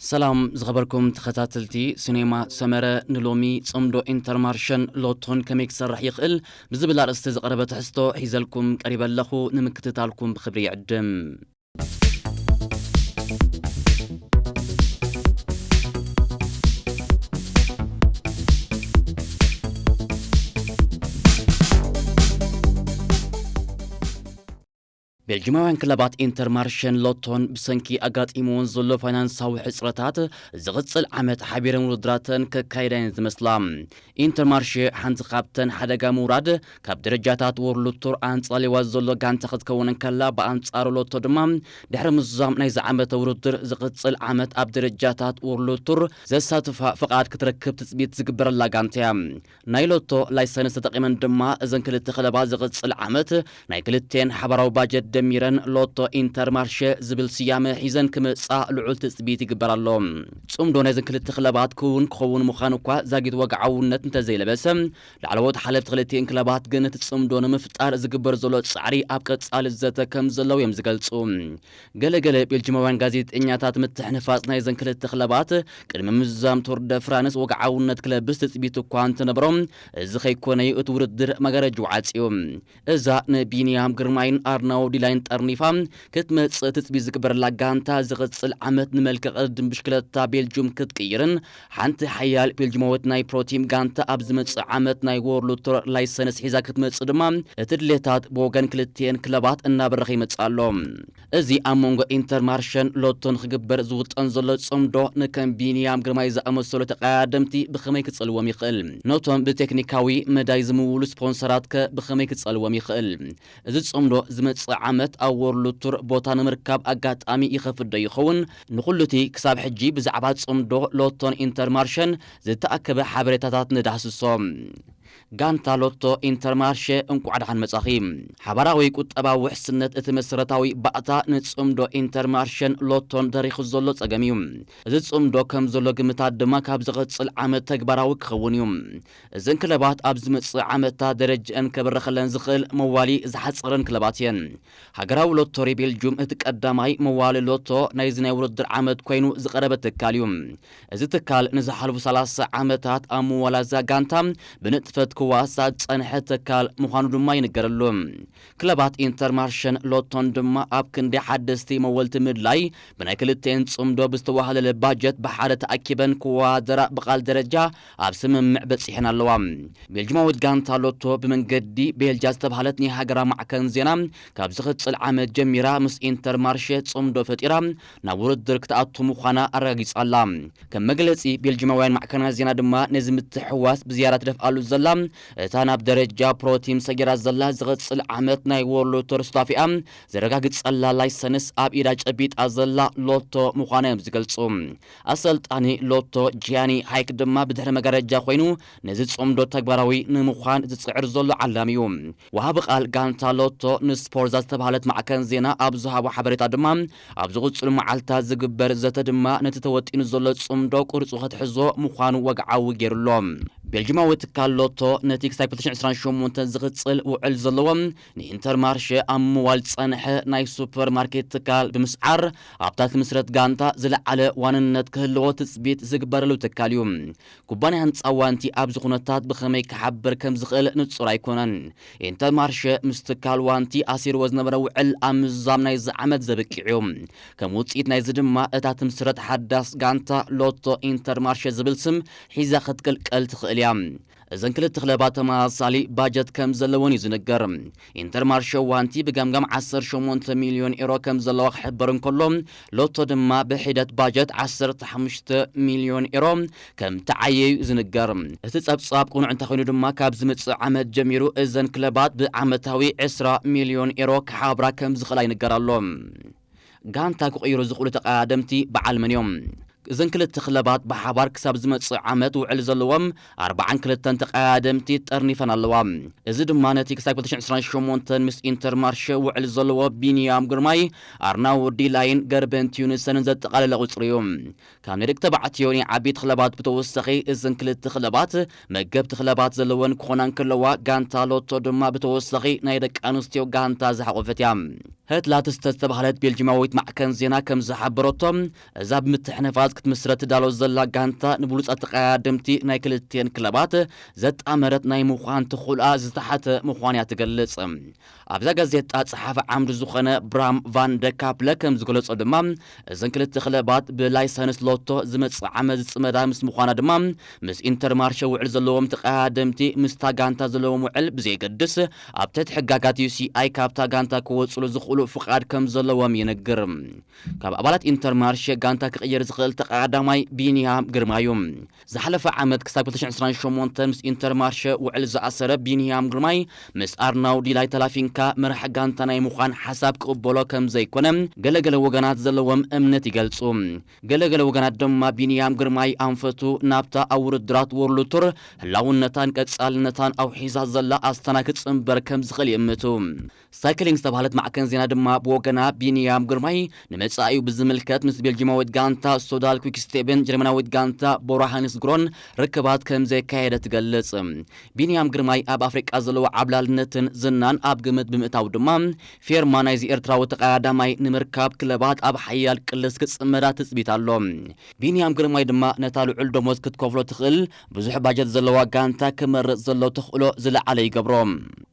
ሰላም ዝኸበርኩም ተኸታተልቲ ሲኔማ ሰመረ፣ ንሎሚ ጽምዶ ኢንተርማርሸን ሎቶን ከመይ ክሰርሕ ይኽእል ብዝብል ኣርእስቲ ዝቐረበ ትሕዝቶ ሒዘልኩም ቀሪበ ኣለኹ። ንምክትታልኩም ብኽብሪ ይዕድም። ቤልጂማውያን ክለባት ኢንተርማርሸን ሎቶን ብሰንኪ ኣጋጢምዎን ዘሎ ፋይናንሳዊ ሕጽረታት ዝቕጽል ዓመት ሓቢረን ውድድራተን ከካይዳ እየን ዝመስላ። ኢንተርማርሸ ሓንቲ ካብተን ሓደጋ ምውራድ ካብ ደረጃታት ወርልድ ቱር ኣንጻሊዋ ዘሎ ጋንታ ክትከውን እንከላ፣ ብኣንጻሩ ሎቶ ድማ ድሕሪ ምዝዛም ናይዚ ዓመተ ውድድር ዝቕጽል ዓመት ኣብ ደረጃታት ወርልድ ቱር ዘሳትፋ ፍቓድ ክትረክብ ትጽቢት ዝግበረላ ጋንታ እያ። ናይ ሎቶ ላይሰንስ ተጠቒመን ድማ እዘን ክልተ ክለባት ዝቕጽል ዓመት ናይ ክልቴን ሓባራዊ ባጀት ደሚረን ሎቶ ኢንተርማርሸ ዝብል ስያመ ሒዘን ክመጻ ልዑል ትጽቢት ይግበር ኣሎ። ጽምዶ ናይዘን ክልተ ክለባት ክውን ክኸውን ምዃኑ እኳ ዛጊት ወግዓውነት እንተዘይለበሰ፣ ላዕለዎት ሓለፍቲ ክልቲኤን ክለባት ግን እቲ ጽምዶ ንምፍጣር ዝግበር ዘሎ ጻዕሪ ኣብ ቀጻሊ ዘተ ከም ዘለዉ እዮም ዝገልጹ። ገለገለ ቤልጂማውያን ጋዜጠኛታት ምትሕንፋጽ ናይዘን ክልተ ክለባት ቅድሚ ምዝዛም ቱር ደ ፍራንስ ወግዓውነት ክለብስ ትጽቢት እኳ እንተነበሮም፣ እዚ ከይኮነዩ እቲ ውድድር መጋረጅኡ ዓጽዩ። እዛ ንቢንያም ግርማይን ኣርናው ዲላይን ጠርኒፋ ክትመጽእ ትጽቢት ዝግበረላ ጋንታ ዝቕጽል ዓመት ንመልክዕ ቅድድም ብሽክለታ ቤልጁም ክትቅይርን ሓንቲ ሓያል ቤልጂማዊት ናይ ፕሮቲም ጋንታ ኣብ ዝመጽእ ዓመት ናይ ወርልድ ቱር ላይሰንስ ሒዛ ክትመጽእ ድማ እቲ ድሌታት ብወገን ክልቲኤን ክለባት እናበረኸ ይመጽእ ኣሎ። እዚ ኣብ መንጎ ኢንተርማርሸን ሎቶን ክግበር ዝውጠን ዘሎ ጽምዶ ንከም ቢንያም ግርማይ ዝኣመሰሉ ተቐዳደምቲ ብኸመይ ክጸልዎም ይኽእል? ነቶም ብቴክኒካዊ መዳይ ዝምውሉ ስፖንሰራት ከ ብኸመይ ክጸልዎም ይኽእል? እዚ ጽምዶ ዝመጽእ ዓመት ኣብ ወርልድ ቱር ቦታ ንምርካብ ኣጋጣሚ ይኸፍት ዶ ይኸውን? ንኹሉ እቲ ክሳብ ሕጂ ብዛዕባ ጽምዶ ሎቶን ኢንተርማርሸን ዝተኣከበ ሓበሬታታት ንዳህስሶ። ጋንታ ሎቶ ኢንተርማርሸ፣ እንቋዕ ደሓን መጻኺ። ሓባራዊ ቁጠባዊ ውሕስነት እቲ መሰረታዊ ባእታ ንጽምዶ ኢንተርማርሸን ሎቶን ደሪኹ ዘሎ ጸገም እዩ። እዚ ጽምዶ ከም ዘሎ ግምታት ድማ ካብ ዝቐጽል ዓመት ተግባራዊ ክኸውን እዩ። እዘን ክለባት ኣብ ዝመጽእ ዓመታት ደረጃአን ከበረኸለን ዝኽእል መዋሊ ዝሓጸረን ክለባት እየን። ሃገራዊ ሎቶሪ ቤልጁም እቲ ቀዳማይ መዋሊ ሎቶ ናይዚ ናይ ውድድር ዓመት ኮይኑ ዝቐረበ ትካል እዩ። እዚ ትካል ንዝሓለፉ ሰላሳ ዓመታት ኣብ ምዋላ እዛ ጋንታ ብንጥፈት ክዋሳእ ዝጸንሐ ትካል ምዃኑ ድማ ይንገረሉ። ክለባት ኢንተርማርሸን ሎቶን ድማ ኣብ ክንዲ ሓደስቲ መወልቲ ምድላይ ብናይ ክልቲኤን ጽምዶ ብዝተዋህለለ ባጀት ብሓደ ተኣኪበን ክወዳደራ ብቓል ደረጃ ኣብ ስምምዕ በጺሐን ኣለዋ። ቤልጅማዊት ጋንታ ሎቶ ብመንገዲ ቤልጃ ዝተባህለት ናይ ሃገራ ማዕከን ዜና ካብ ዝቕጽል ዓመት ጀሚራ ምስ ኢንተርማርሸ ጽምዶ ፈጢራ ናብ ውድድር ክትኣቱ ምዃና ኣረጋጊጻ ኣላ። ከም መግለጺ ቤልጅማውያን ማዕከናት ዜና ድማ ነዚ ምትሕውዋስ ብዝያዳ ትደፍኣሉ ዘላ እታ ናብ ደረጃ ፕሮቲም ሰጊራ ዘላ ዝቕጽል ዓመት ናይ ወርልድ ቱር ስታፊኣ ዘረጋግጸላ ላይሰንስ ኣብ ኢዳ ጨቢጣ ዘላ ሎቶ ምዃና እዮም ዝገልጹ። ኣሰልጣኒ ሎቶ ጂያኒ ሃይክ ድማ ብድሕሪ መጋረጃ ኮይኑ ነዚ ጽምዶ ተግባራዊ ንምዃን ዝጽዕር ዘሎ ዓላሚ እዩ። ወሃቢ ቃል ጋንታ ሎቶ ንስፖርዛ ዝተባህለት ማዕከን ዜና ኣብ ዝሃቦ ሓበሬታ ድማ ኣብ ዝቕጽሉ መዓልታት ዝግበር ዘተ ድማ ነቲ ተወጢኑ ዘሎ ጽምዶ ቅርጹ ክትሕዞ ምዃኑ ወግዓዊ ገይሩ ኣሎ። ቤልጅማዊ ትካል ሎቶ ነቲ ክሳብ ክልተ ሽሕን ዕስራን ሸሞንተን ዝቕጽል ውዕል ዘለዎ ንኢንተርማርሸ ኣብ ምዋል ዝጸንሐ ናይ ሱፐርማርኬት ትካል ብምስዓር ኣብታ ትምስረት ጋንታ ዝለዓለ ዋንነት ክህልዎ ትጽቢት ዝግበረሉ ትካል እዩ። ኩባንያ ህንጻ ዋንቲ ኣብዚ ኩነታት ብኸመይ ክሓብር ከም ዝኽእል ንጹር ኣይኮነን። ኢንተርማርሸ ምስ ትካል ዋንቲ ኣሲርዎ ዝነበረ ውዕል ኣብ ምዝዛም ናይዚ ዓመት ዘብቅዕ እዩ። ከም ውጽኢት ናይዚ ድማ እታ ትምስረት ሓዳስ ጋንታ ሎቶ ኢንተርማርሸ ዝብል ስም ሒዛ ክትቅልቀል ትኽእል እያ። እዘን ክልተ ክለባት ተመሳሳሊ ባጀት ከም ዘለወን እዩ ዝንገር። ኢንተርማርሸ ዋንቲ ብገምጋም ዓሰርተ ሸሞንተ ሚልዮን ኤሮ ከም ዘለዋ ክሕበር እንከሎ፣ ሎቶ ድማ ብሒደት ባጀት ዓሰርተ ሓሙሽተ ሚልዮን ኤሮ ከም ተዓየዩ ዝንገር። እቲ ጸብጻብ ቅኑዕ እንተኾይኑ ድማ ካብ ዝመጽእ ዓመት ጀሚሩ እዘን ክለባት ብዓመታዊ ዕስራ ሚልዮን ኤሮ ክሓብራ ከም ዝኽእላ ይንገር ኣሎ። ጋንታ ክቕይሩ ዝኽእሉ ተቐዳደምቲ በዓል መን እዮም? እዘን ክልተ ክለባት ብሓባር ክሳብ ዝመጽእ ዓመት ውዕል ዘለዎም ኣርባዓን ክልተን ተቐዳደምቲ ጠርኒፈን ኣለዋ። እዚ ድማ ነቲ ክሳብ ክልተ ሽሕን ዕስራን ሸሞንተን ምስ ኢንተርማርሸ ውዕል ዘለዎ ቢንያም ግርማይ፣ ኣርናውድ ዲላይን ገርበንት ዩንሰንን ዘጠቓለለ ቁጽሪ እዩ። ካብ ናይ ደቂ ተባዕትዮ ናይ ዓበይቲ ክለባት ብተወሳኺ እዘን ክልተ ክለባት መገብቲ ክለባት ዘለወን ክኾና እንከለዋ፣ ጋንታ ሎቶ ድማ ብተወሳኺ ናይ ደቂ ኣንስትዮ ጋንታ ዝሓቖፈት እያ። ሄትላትስተ ዝተባህለት ቤልጂማዊት ማዕከን ዜና ከም ዝሓበረቶ፣ እዛ ብምትሕንፋጽ ክትምስረት ትዳሎ ዘላ ጋንታ ንብሉጻት ተቐያደምቲ ናይ ክልቲኤን ክለባት ዘጣመረት ናይ ምዃን ተኽእሎኣ ዝተሓተ ምዃኑ እያ ትገልጽ። ኣብዛ ጋዜጣ ጸሓፊ ዓምዲ ዝኾነ ብራም ቫን ደካፕለ ከም ዝገለጾ ድማ፣ እዘን ክልተ ክለባት ብላይሰንስ ሎቶ ዝመጽእ ዓመት ዝጽመዳ ምስ ምዃና ድማ፣ ምስ ኢንተርማርሸ ውዕል ዘለዎም ተቐያደምቲ ምስታ ጋንታ ዘለዎም ውዕል ብዘየገድስ፣ ኣብ ትሕቲ ሕጋጋት ዩ ሲ ኣይ ካብታ ጋንታ ክወጽሉ ዝኽእሉ ፍቓድ ከም ዘለዎም ይነግር። ካብ ኣባላት ኢንተርማርሸ ጋንታ ክቕየር ዝኽእል ተቐዳማይ ቢንያም ግርማ እዩ። ዝሓለፈ ዓመት ክሳብ ክልተ ሽሕን ዕስራን ሸሞንተን ምስ ኢንተርማርሸ ውዕል ዝኣሰረ ቢንያም ግርማይ፣ ምስ ኣርናውዲ ላይተላፊንካ መራሕ ጋንታ ናይ ምዃን ሓሳብ ክቕበሎ ከም ዘይኮነ ገለገለ ወገናት ዘለዎም እምነት ይገልጹ። ገለገለ ወገናት ድማ ቢንያም ግርማይ ኣንፈቱ ናብታ ኣብ ውድድራት ወርልድ ቱር ህላውነታን ቀጻልነታን ኣውሒዛ ዘላ ኣስታና ክጽንበር ከም ዝኽእል ይእምቱ። ሳይክሊንግ ዝተባህለት ማዕከን ዜና ድማ ብወገና፣ ቢንያም ግርማይ ንመጻኢኡ ብዝምልከት ምስ ቤልጂማዊት ጋንታ ሶዳል ኲክስቴብን ጀርመናዊት ጋንታ ቦራ ሃንስ ግሮን ርክባት ከም ዘካየደ ትገልጽ። ቢንያም ግርማይ ኣብ ኣፍሪቃ ዘለዎ ዓብላልነትን ዝናን ኣብ ግምት ብምእታው ድማ፣ ፌርማ ናይዚ ኤርትራዊ ተቐዳዳማይ ንምርካብ ክለባት ኣብ ሓያል ቅልስ ክጽመዳ ትጽቢት ኣሎ። ቢንያም ግርማይ ድማ ነታ ልዑል ደሞዝ ክትከፍሎ ትኽእል ብዙሕ ባጀት ዘለዋ ጋንታ ክመርጽ ዘሎ ተኽእሎ ዝለዓለ ይገብሮ።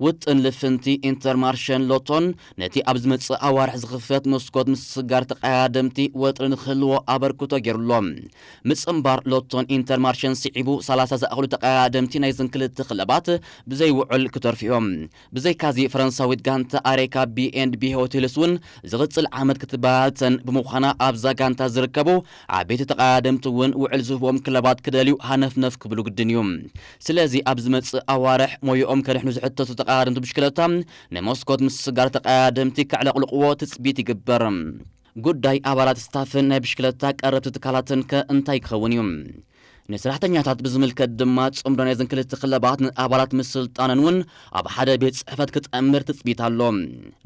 ውጥን ልፍንቲ ኢንተርማርሸን ሎቶን ነቲ ኣብ ዝመጽእ ኣዋርሕ ዝኽፈት መስኮት ምስግጋር ተቐያደምቲ ወጥሪ ንክህልዎ ኣበርክቶ ገይሩ ኣሎ። ምጽንባር ሎቶን ኢንተርማርሸን ስዒቡ፣ ሰላሳ ዝኣኽሉ ተቐያደምቲ ናይዘን ክልተ ክለባት ብዘይ ውዕል ክተርፉ እዮም። ብዘይካዚ፣ ፈረንሳዊት ጋንታ ኣሬካ ቢ ኤንድ ቢ ሆቴልስ እውን ዝቕጽል ዓመት ክትበታተን ብምዃና፣ ኣብዛ ጋንታ ዝርከቡ ዓበይቲ ተቐያደምቲ እውን ውዕል ዝህቦም ክለባት ክደልዩ ሃነፍነፍ ክብሉ ግድን እዩ። ስለዚ፣ ኣብ ዝመጽእ ኣዋርሕ ሞያኦም ከድሕኑ ዝሕተቱ ተቐያደምቲ ብሽክለታ ንመስኮት ምስግጋር ተቐያደምቲ ከዕለቕልቕዎ ትጽቢት ይግበር። ጉዳይ ኣባላት ስታፍን ናይ ብሽክለታ ቀረብቲ ትካላትን ከ እንታይ ክኸውን እዩ? ንሰራሕተኛታት ብዝምልከት ድማ፣ ጽምዶ ናይዘን ክልተ ክለባት ንኣባላት ምስልጣነን እውን ኣብ ሓደ ቤት ጽሕፈት ክጠምር ትጽቢት ኣሎ።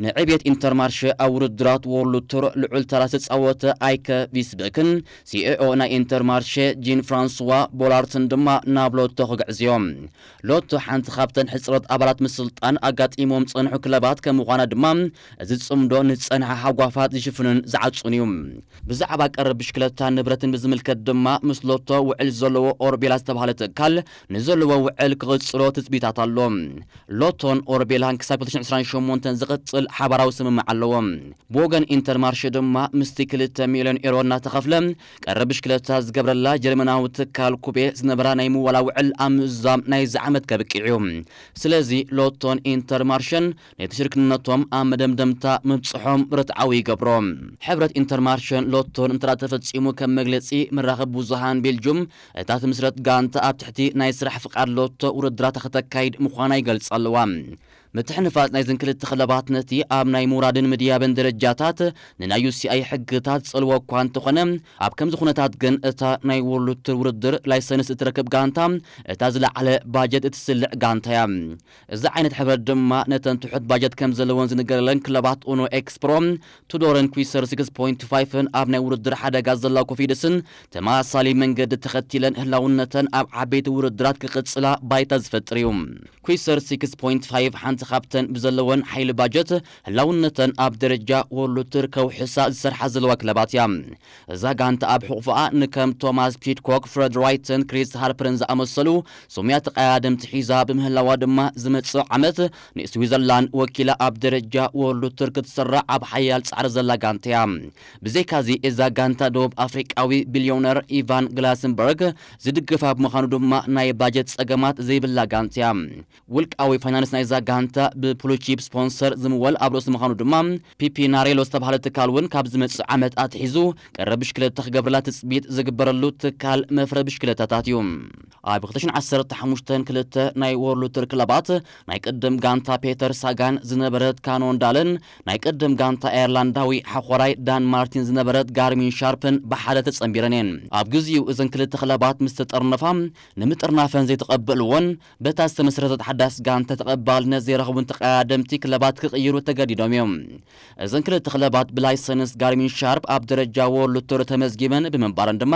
ንዕብየት ኢንተርማርሸ ኣብ ውድድራት ወርልድ ቱር ልዑል ተራ ዝተጻወተ ኣይከ ቪስበክን ሲኢኦ ናይ ኢንተርማርሸ ጂን ፍራንስዋ ቦላርትን ድማ ናብ ሎቶ ክግዕዝዮም። ሎቶ ሓንቲ ካብተን ሕጽረት ኣባላት ምስልጣን ኣጋጢሞም ዝጸንሑ ክለባት ከም ምዃና ድማ፣ እዚ ጽምዶ ንዝጸንሐ ሃጓፋት ዝሽፍንን ዝዓጹን እዩ። ብዛዕባ ቀረብ ብሽክለታ ንብረትን ብዝምልከት ድማ፣ ምስ ሎቶ ውዕል ዘለዎ ኦርቤላ ዝተባህለ ትካል ንዘለዎ ውዕል ክቕጽሎ ትጽቢታት ኣሎ። ሎቶን ኦርቤላን ክሳብ ክልተ ሽሕን ዕስራን ሸሞንተን ዝቕጽል ሓባራዊ ስምምዕ ኣለዎም። ብወገን ኢንተርማርሸ ድማ፣ ምስቲ ክልተ ሚልዮን ኤሮ እናተኸፍለ ቀረብ ብሽክለታ ዝገብረላ ጀርመናዊ ትካል ኩቤ ዝነበራ ናይ ምወላ ውዕል ኣብ ምእዛም ናይዚ ዓመት ከብቅዕ እዩ። ስለዚ፣ ሎቶን ኢንተርማርሸን ነቲ ሽርክነቶም ኣብ መደምደምታ ምብጽሖም ርትዓዊ ይገብሮ። ሕብረት ኢንተርማርሸን ሎቶን እንተ ተፈጺሙ፣ ከም መግለጺ መራኸቢ ብዙሃን ቤልጁም፣ እታ ትምስረት ጋንታ ኣብ ትሕቲ ናይ ስራሕ ፍቓድ ሎቶ ውድድራታ ከተካይድ ምዃና ይገልጻ ኣለዋ። ምትሕንፋጽ ናይዘን ክልተ ክለባት ነቲ ኣብ ናይ ምውራድን ምድያብን ደረጃታት ንናይ ዩ ሲ ኣይ ሕግታት ጸልዎ እኳ እንተኾነ፣ ኣብ ከምዚ ኩነታት ግን እታ ናይ ወርልድ ቱር ውድድር ላይሰንስ እትረክብ ጋንታ እታ ዝለዓለ ባጀት እትስልዕ ጋንታ እያ። እዚ ዓይነት ሕብረት ድማ ነተን ትሑት ባጀት ከም ዘለወን ዝንገረለን ክለባት ኡኖ ኤክስፕሮ፣ ቱዶርን ኩይሰር ሲክስ ፖይንት ፋይቭን ኣብ ናይ ውድድር ሓደጋ ዘላ ኮፊድስን ተመሳሳሊ መንገዲ ተኸቲለን ህላውነተን ኣብ ዓበይቲ ውድድራት ክቕጽላ ባይታ ዝፈጥር እዩ። ኩይሰር ሲክስ ፖይንት ፋይቭ ሓንቲ ካብተን ብዘለወን ሓይሊ ባጀት ህላውነተን ኣብ ደረጃ ወርልድ ቱር ከውሕሳ ዝሰርሓ ዘለዋ ክለባት እያ። እዛ ጋንታ ኣብ ሕቑፋኣ ንከም ቶማስ ፒድኮክ፣ ፍረድ ራይትን ክሪስ ሃርፐርን ዝኣመሰሉ ስሙያት ተቐያደምቲ ሒዛ ብምህላዋ ድማ፣ ዝመጽእ ዓመት ንስዊዘርላንድ ወኪላ ኣብ ደረጃ ወርልድ ቱር ክትስራዕ ኣብ ሓያል ጻዕሪ ዘላ ጋንታ እያ። ብዘይካዚ፣ እዛ ጋንታ ደቡብ ኣፍሪቃዊ ቢልዮነር ኢቫን ግላስንበርግ ዝድግፋ ብምዃኑ ድማ፣ ናይ ባጀት ጸገማት ዘይብላ ጋንታ እያ። ውልቃዊ ፋይናንስ ናይዛ ጋንታ ብብሉቺፕ ስፖንሰር ዝምወል ኣብ ርእሲ ምዃኑ ድማ፣ ፒፒናሬሎ ዝተባህለ ትካል እውን ካብ ዝመጽእ ዓመት ኣትሒዙ ቀረብ ብሽክለታ ክገብረላ ትጽቢት ዝግበረሉ ትካል መፍረ ብሽክለታታት እዩ። ኣብ ክልተ ሽሕን ዓሰርተ ሓሙሽተን ክልተ ናይ ወርልድ ቱር ክለባት፣ ናይ ቅድም ጋንታ ፔተር ሳጋን ዝነበረት ካኖን ዳልን ናይ ቅድም ጋንታ ኣየርላንዳዊ ሓኾራይ ዳን ማርቲን ዝነበረት ጋርሚን ሻርፕን ብሓደ ተጸንቢረን እየን። ኣብ ግዜኡ እዘን ክልተ ክለባት ምስ ተጠርነፋ፣ ንምጥርናፈን ዘይተቐበልዎን በታ ዝተመስረተት ሓዳስ ጋንታ ተቐባልነት ዘይረ እውን ተቐያደምቲ ክለባት ክቕይሩ ተገዲዶም እዮም። እዘን ክልተ ክለባት ብላይሰንስ ጋርሚን ሻርፕ ኣብ ደረጃ ወርልድ ቱር ተመዝጊበን ብምንባረን ድማ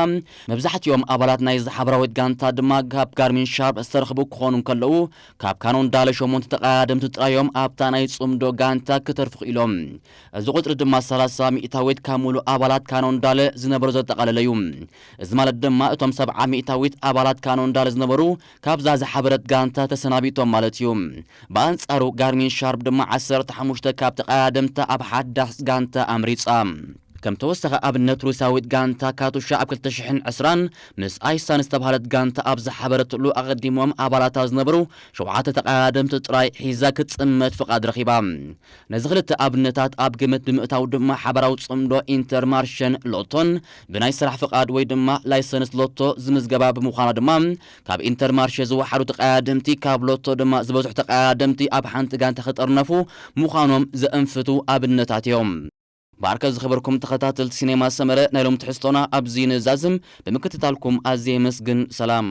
መብዛሕትኦም ኣባላት ናይዚ ሓበራዊት ጋንታ ድማ ካብ ጋርሚን ሻርፕ ዝተረኽቡ ክኾኑ እንከለዉ፣ ካብ ካኖንዳለ ሸሞንተ ተቐያደምቲ ጥራዮም ኣብታ ናይ ጽምዶ ጋንታ ክተርፉ ክኢሎም። እዚ ቁጽሪ ድማ ሰላሳ ሚእታዊት ካብ ሙሉእ ኣባላት ካኖንዳለ ዝነበሩ ዘጠቓለለ እዩ። እዚ ማለት ድማ እቶም ሰብዓ ሚእታዊት ኣባላት ካኖንዳለ ዝነበሩ ካብዛ ዝሓበረት ጋንታ ተሰናቢቶም ማለት እዩ። ብኣንጻሩ ጋርሚን ሻርፕ ድማ ዓሰርተ ሓሙሽተ ካብ ተቐያደምታ ኣብ ሓዳስ ጋንታ ኣምሪጻ። ከም ተወሳኺ ኣብነት ሩሳዊት ጋንታ ካቱሻ ኣብ ክልተ ሽሕን ዕስራን ምስ ኣይሳን ዝተባህለት ጋንታ ኣብ ዝሓበረትሉ ኣቐዲሞም ኣባላታ ዝነበሩ ሸውዓተ ተቐያደምቲ ጥራይ ሒዛ ክትጽመት ፍቓድ ረኺባ። ነዚ ክልተ ኣብነታት ኣብ ግምት ብምእታው ድማ ሓበራዊ ጽምዶ ኢንተርማርሸን ሎቶን ብናይ ስራሕ ፍቓድ ወይ ድማ ላይሰንስ ሎቶ ዝምዝገባ ብምዃና ድማ ካብ ኢንተርማርሸ ዝወሓዱ ተቐያደምቲ ካብ ሎቶ ድማ ዝበዝሑ ተቐያደምቲ ኣብ ሓንቲ ጋንታ ክጥርነፉ ምዃኖም ዘእንፍቱ ኣብነታት እዮም። ባርከ ዝኸበርኩም ተኸታተልቲ ሲኔማ ሰመረ ናይ ሎም ትሕዝቶና ኣብዚ ንዛዝም ብምክትታልኩም ኣዝየ የመስግን። ሰላም።